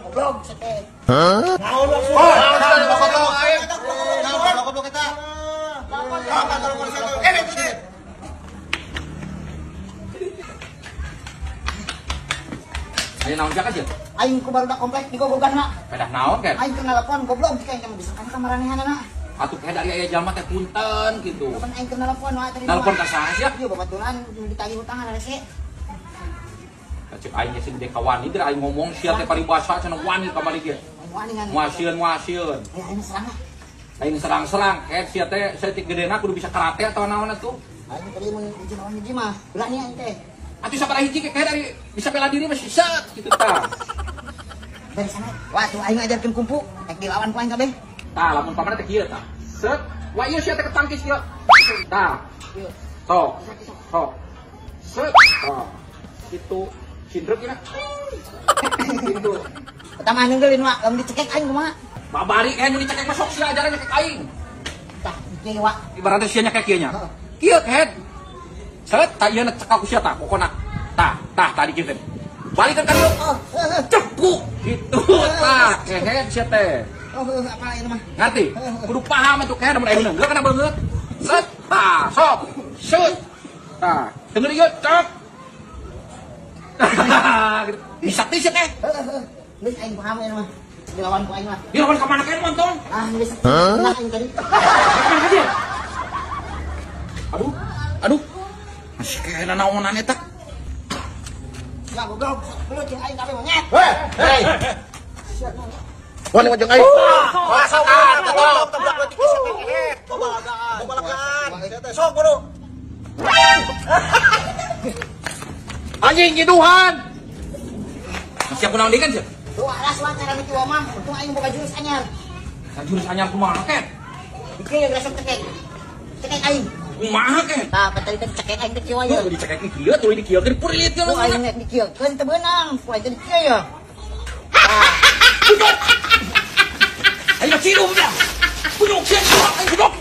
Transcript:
Goblok sete. Hah? Ayo naon jak aja. Aing ku barudak komplek digogogan na. Pedah naon kan? Aing keur nalapon goblok cik aing teh bisa kan ka maranehanana. Atuh kayak dari aya jalma teh punten gitu. Kapan aing keur nalapon wae tadi. Nalapon ka saha sia? Ieu babaturan ditagih hutangan rese. Cek aing ge sing gede ka wani teh aing ngomong sia teh paribasa cenah wani kamari ge. Wani ngan. Muasieun muasieun. Aing serang. Aing serang-serang kayak sia teh saeutik gedena kudu bisa karate atau naon atuh. Aing tadi mun hiji lawan hiji mah berani aing teh. Atuh sabaraha hiji kayak dari bisa bela diri masih set gitu tah. Dari sana. Wah tuh aing ngajarkeun kungfu, rek dilawan ku aing kabeh. Tah lamun pamana teh kieu tah. Set. Wah ieu sia teh ketangkis ieu. Tah. Sok. Sok. Set. Tah. Gitu. Cindrek ieu. Gitu. Pertama nungguin wak, lamun dicekek aing kumaha? Babari mun dicekek mah sok sia ajaran nyekek aing. Tah, kieu wak. Ibaratnya sia nyekek kieu nya. Kieu head. Set, tah ieu cekak ku sia tah pokona. Tah, tah tadi kieu teh. Balikan ka dieu. Cepuk gitu tah, kehead sia teh. Oh, apa ieu mah? Ngerti? Kudu paham atuh kehead mun aing neunggeul kana beungeut. Set, tah, sok. Set. Tah, denger ieu cek. Bisa teh sia teh. Geus aing paham ieu mah. Dilawan ku aing mah. Dilawan ka mana keun montong? Ah, geus. Nah, aing tadi. Ka dia? Aduh, aduh. Masih kena naonan eta. Ya goblok, lu jeung aing kabeh monyet. Hei, hei. Wani jeung aing. Wah, sok tabrak leutik sia teh kehet. Babalagaan. Babalagaan. Sok bro. Anjing nyiduhan. Masih aku naon deui kan sia? Tuh alas wah cara nu mah, untung aing boga jurus anyar. Nah, jurus anyar kumaha ket? Ieu yang resep cekek. Cekek aing. Kumaha ket? Tah, tadi teh cekek aing teh kieu aya. Dicekek kieu tuluy dikieukeun purilit kieu. Ku aing nek dikieukeun teu beunang, ku aing teh dikieu ya. Tah. Aing mah cium dah. Kunyuk sia aing goblok.